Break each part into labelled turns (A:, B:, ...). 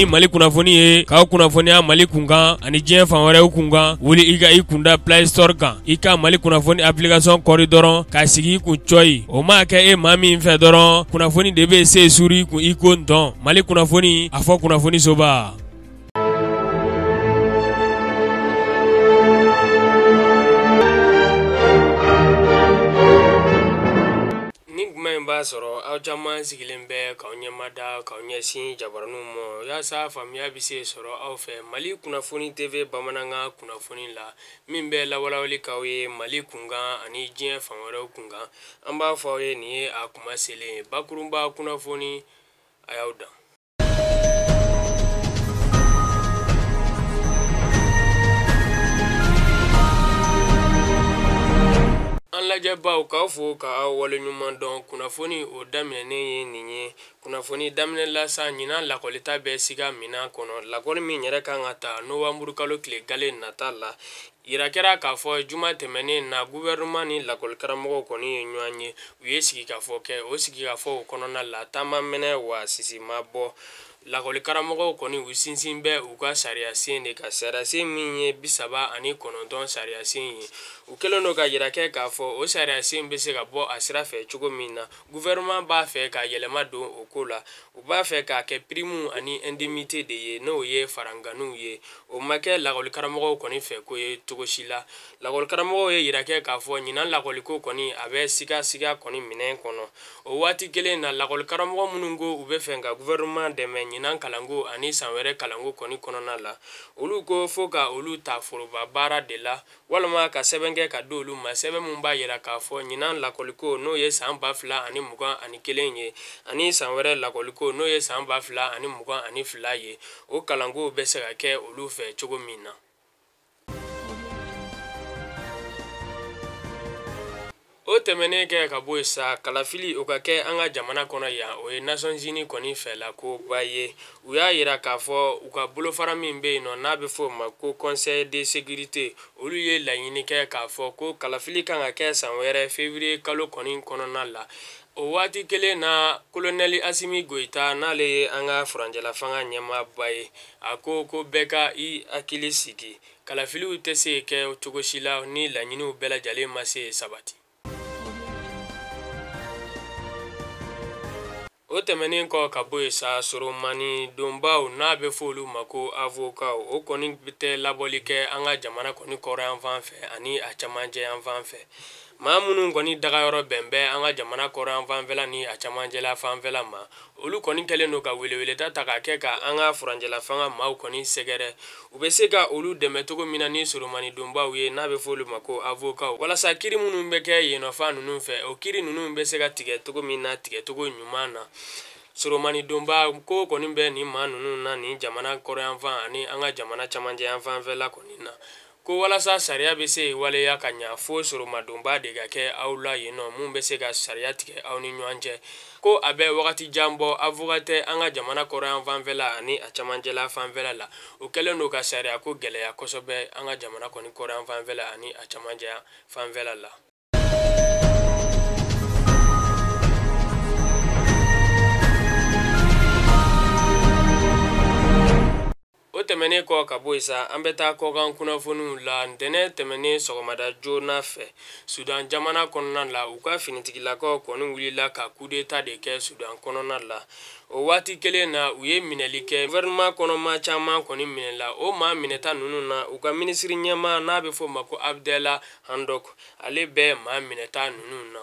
A: Ni Mali kunnafoni ye k'aw kunnafoniya Mali kunkan ani diɲɛ fan wɛrɛw kunkan, wuli i ka i kunda Play Store kan, i ka Mali kunnafoni application kɔri dɔrɔn k'a sigi i kun cɔyi. O maa kɛ e maa min fɛ dɔrɔn, kunnafoni de bɛ se suri i kun i ko ntɔn. Mali kunnafoni, a fɔ kunnafoni soba. Ni kuma in b'a sɔrɔ aw caman sigilen bɛ k'aw ɲɛmada k'aw ɲɛsin jabaraninw ma yaasa faamuya bɛ se sɔrɔ aw fɛ Mali kunnafoni TV bamanankan kunnafoni la min bɛ lawalawali k'aw ye Mali kunkan ani diɲɛ fan wɛrɛw kunkan. An b'a fɔ aw ye nin ye a kuma selen ye. Bakurunba kunnafoni, a y'aw dan. An lajɛbaw, k'aw fo ka aw waleɲuman dɔn. Kunnafoni o daminɛnen ye nin ye. Kunnafoni daminɛ la sa, ɲinan lakɔlita bɛ siga minan kɔnɔ. Lakɔli min yɛrɛ kan ka ta nowanburukalo tile gale nata la, yira kɛra k'a fɔ juma tɛmɛnen na gouvernement ni lakɔlikaramɔgɔw kɔni ye ɲɔgɔn ye. U ye sigikafɔ kɛ. O sigikafɔw kɔnɔna la, taama mɛnɛ wa sisi ma bɔ. Lakɔlikaramɔgɔw kɔni u sinsin bɛ u ka sariya sen de kan, sariya sen min ye 39 sariya sen ye. U kɛlen don ka yira kɛ k'a fɔ o sariya sen bɛ se ka bɔ a sira fɛ cogo min na, gouvernement b'a fɛ ka yɛlɛma don o ko la. U b'a fɛ k'a kɛ prime ani indemnité de ye, n'o ye faranganiw ye. O ma kɛ lakɔlikaramɔgɔw kɔni fɛ ko ye cogo si la. Lakɔlikaramɔgɔw ye yira kɛ k'a fɔ ɲinan lakɔliko kɔni a bɛ sigasiga kɔni minɛn kɔnɔ. O waati kelen na, lakɔlikaramɔgɔ minnu ko u bɛ fɛ ka gouvernement dɛmɛ ɲinan kalanko ani san wɛrɛ kalanko kɔni kɔnɔna la, olu ko fo ka olu ta foroba baara de la, walima ka sɛbɛn kɛ ka di olu ma, sɛbɛn min b'a yira k'a fɔ ɲinan lakɔliko, n'o ye san 2021 ye, ani san wɛrɛ lakɔliko, n'o ye san 2022 ye, o kalanko bɛ se ka kɛ olu fɛ cogo min na. O tɛmɛnen kɛ ka bɔ yen sa, kalafili o ka kɛ an ka jamana kɔnɔ yan, o ye Nations Unies kɔni fɛla koba ye. U y'a yira k'a fɔ u ka bolofara min bɛ yen nɔ, n'a bɛ fɔ o ma ko Conseil de sécurité, olu ye laɲini kɛ k'a fɔ ko kalafili kan ka kɛ san wɛrɛ février kalo kɔni kɔnɔna la. O waati kelen na, kolonɛli Asimi Goyita, n'ale ye an ka furancɛla fanga ɲɛmaaba ye, a ko ko bɛɛ ka i hakili sigi, kalafiliw tɛ se kɛ cogo si la ni laɲiniw bɛɛ lajɛlen ma se sabati. O tɛmɛnen kɔ ka bɔ yen sa, soromani donbaw, n'a bɛ fɔ olu ma ko avocat, o kɔni tɛ labɔli kɛ an ka jamana kɔni kɔrɔyanfan fɛ ani a camancɛ yanfan fɛ. Maa minnu kɔni dagayɔrɔ bɛn bɛ an ka jamana kɔrɔyanfanfɛla ni a camancɛla fanfɛla ma, olu kɔni kɛlen don ka weleweleda ta k'a kɛ ka an ka furancɛla fanga maaw kɔni sɛgɛrɛ, u bɛ se ka olu dɛmɛ cogo min na ni soromani donbaw ye, n'a bɛ fɔ olu ma ko avocat, walasa kiri minnu bɛ kɛ yen ninnu fɛ, o kiri ninnu bɛ se ka tigɛ cogo min na, tigɛcogo ɲuman na. Soromani donba ko kɔni bɛ nin maa ninnu na nin jamana kɔrɔyanfan ani an ka jamana camancɛ yanfanfɛla kɔni na, ko walasa sariya bɛ se waleya ka ɲa, fo soromadonba de ka kɛ aw la yen nɔ, mun bɛ se ka sariya tigɛ aw ni ɲɔgɔn cɛ. Ko a bɛ wagati jan bɔ, avocat tɛ an ka jamana kɔrɔyan fanfɛla ani a camancɛla fanfɛla la. O kɛlen don ka sariya ko gɛlɛya kosɛbɛ an ka jamana kɔni kɔrɔyan fanfɛla ani a camancɛ fanfɛla la. O tɛmɛnen kɔ ka bɔ yen sa, an bɛ taa kɔkan kunnafoniw la. Ntɛnɛn tɛmɛnen sɔgɔmada joona fɛ, Sudan jamana kɔnɔna la, u ka finitigilakaw kɔni wulila ka coup d'état de kɛ Sudan kɔnɔna la. O waati kelen na, u ye minɛli kɛ, gouvernement kɔnɔ maa caman kɔni minɛla. O maa minɛta ninnu na, u ka minisiri ɲɛmaa, n'a bɛ fɔ o ma ko Abdella Hamdok, ale bɛ maa minɛta ninnu na.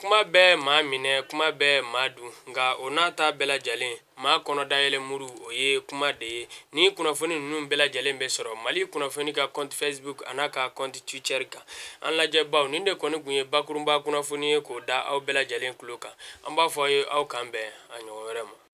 A: Kuma bɛɛ maa minɛ, kuma bɛɛ maa dun, nka o n'a ta bɛɛ lajɛlen, maa kɔnɔ dayɛlɛ muru, o ye kuma de ye. Ni kunnafoni ninnu bɛɛ lajɛlen bɛ sɔrɔ Mali kunnafoni ka compte Facebook a n'a ka compte Twitter kan. An lajɛbaw, nin de kɔni tun ye bakurunba kunnafoni ye k'o da aw bɛɛ lajɛlen tulo kan. An b'a fɔ aw ye aw kan bɛn a ɲɔgɔn wɛrɛ ma.